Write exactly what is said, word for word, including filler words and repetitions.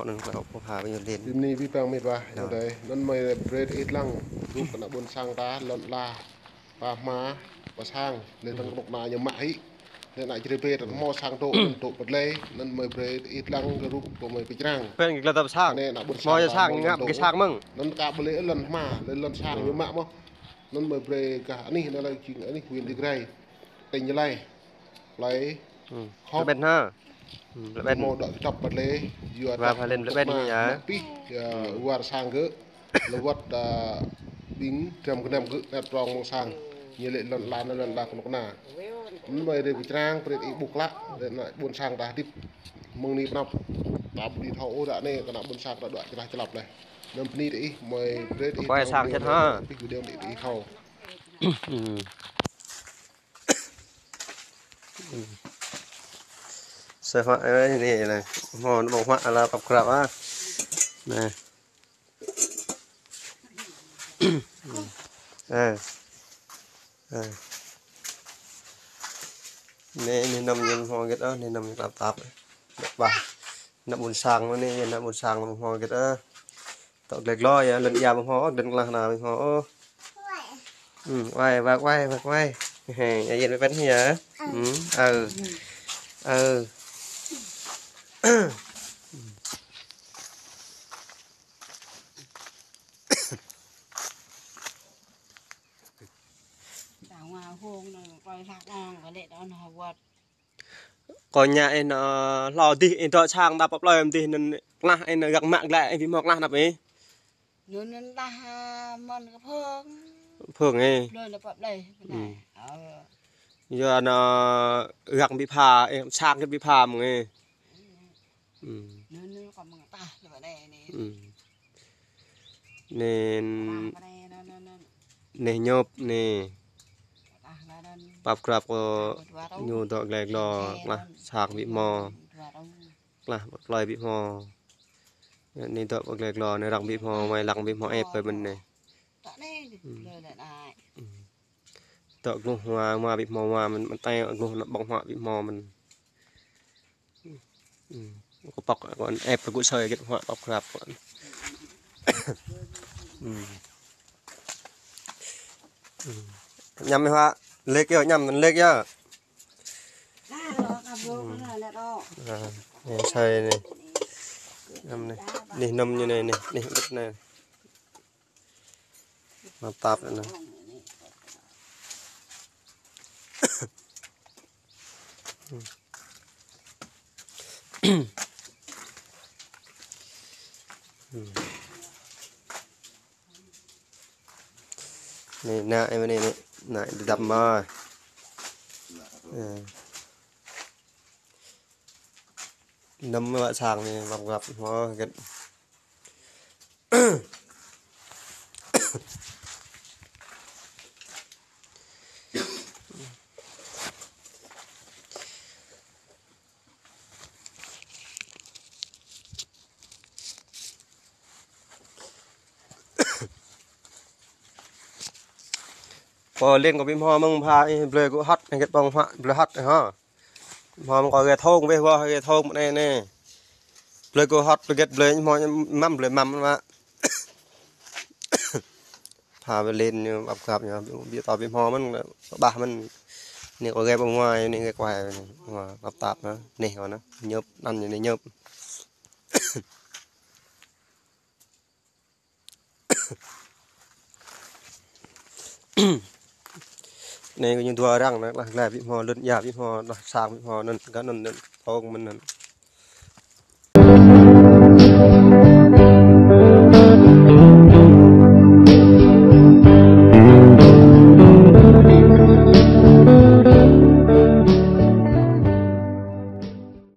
Anŭn klâo pô pha ƀing ñu lĕn. Bim ni bim păng mĭt wa, yua dai. Anŭn mơi brơi ih lăng, rup kơ ană ƀôn sang ta, lŏn la, pă hma, pă sang, lĕ tơ̆ng kơnuk kơna ñu mă hĭ. Lĕ ană čơrê bê tơ̆ng hmâo sang tŏ, anŭn tŏ pơtlei, anŭn mơi brơi ih lăng kơ rup kơ mơi pơčrang. Pĕn kơ klâo tơ̆p sang. Anai ană ƀôn sang ta, hmâo sang ngă kơ sang mơ̆ng. Anŭn ka ƀu lĕ lŏn hma, lĕ lŏn sang ñu mă mơ̆n. Anŭn mơi brơi kơ anih, anai lĕ jing anih huyện Ia Grai. Tỉnh Gia Lai. Plei. Khŏp. Lĕ ƀĕn ha. Lĕ ƀĕn. Mơ̆ dŏ čŏp pơtlei, yua pha lĕn lĕ ƀĕn ñu yơh. Pih, yua war sang gơ̆, lơwăt, ƀing dram gơnam gơ̆, năt prong mơ̆ng sang. Ñu lĕ lŏn la, lŏn la kơnuk kơna. Anŭn mơi brơi pơčrang, brơi ih ƀuh klă, lĕ ană ƀôn sang ta hơdip mơ̆ng anai pơ anăp. Ta ƀu dưi thâo ôh ră anai, kơ ană ƀôn sang ta dŏ čơlah čơlăp leh. Anŭn bơni kơ ih, mơi brơi ih. Pơkơi sang čĕt ha. Pih video anai ih thâo. Sơ hmă anai, anai, anai. Hmâo ană ƀơ̆ng huă ala pap krap ah. Anai. Ơ. Ơ. Anai, anai năm ñu hmâo hơget ôh, anai năm ñu tap tap. Ƀah. Ană ƀôn sang anai, ană ƀôn sang hmâo hơget ôh. Tŏ glai glô yơh, lŏn ia ƀu hmâo, lŏn klah anai ƀu hmâo. Ơ. Wai, wak wai, wak wai. Hê, ya yen ƀĕn hia. Ơ. Ơ. Kơ ñu ih nao hlâo dih, ih dŏ sang ta pơ plơi mơ̆n dih, anŭn klah ih nao gak mă glaĭ ih ƀu hmâo klah năp ih. Anŭn, anŭn lah, mơ̆n kơ phơng. Phơng ih. Plơi lĕ pơ plơi. Yua anŭn gak ƀu pha, ih sang gak ƀu pha mơ̆ng ih. Anŭn, anŭn kơ mơ̆ng tah lĕ pơ anai anai. Anai, anai ñŏp anai. Pap krap kơ ñu dŏ glai glô, klah sang ƀu hmâo. Klah pơ plơi ƀu hmâo. Anai dŏ pơ glai glô, anai arăng ƀu hmâo, mơi lăng ƀu hmâo ĕp pơ ƀing anai. Dŏ gluh hmua, hmua ƀu hmâo hmua mơ̆n, mơ̆n tơl gluh ană ƀơ̆ng huă ƀu hmâo mơ̆n. Kơ pŏk, kơ ĕp kơ gŭ asơi gĕt huă pap krap kơ. Añăm mơ̆ huă, lĕk yơh, añăm anŭn lĕk yơh. Anai, anai, anai. Anai, anai. Anai, anai, anai. Mă tap anai. Anai, anai, anai, anai. Anai, dap mă. Anăm mă sang anai, mă găp mă gĕt. Pô lĕn kơ ƀu hmâo mơ̆ng pha, ih blơi gŭ hăt, ih gĕt ƀơ̆ng huă, blơi hăt, hă. Hmâo mơ̆ng kơ gĕt thông, weh wah gĕt thông, anai, anai. Blơi gŭ hăt, blơi gĕt, blơi hmâo măm, blơi măm, mă. Pha ƀu lĕn ñu ƀăp găp ñu, ƀiă tơ ƀu hmâo mơ̆n, ƀah mơ̆n. Anai kơ gĕt ƀơ̆ng huă, anai gĕt kuai, huă, ƀăp tap, hă. Anai, hă, anai. Ñŏp, anăn ñu anai ñŏp. Anai kơ ñu dua arăng anai, klah glai ƀu hmâo, lŏn ia ƀu hmâo, klah sang ƀu hmâo, anŭn kơ anŭn, anŭn thông mơ̆n anŭn.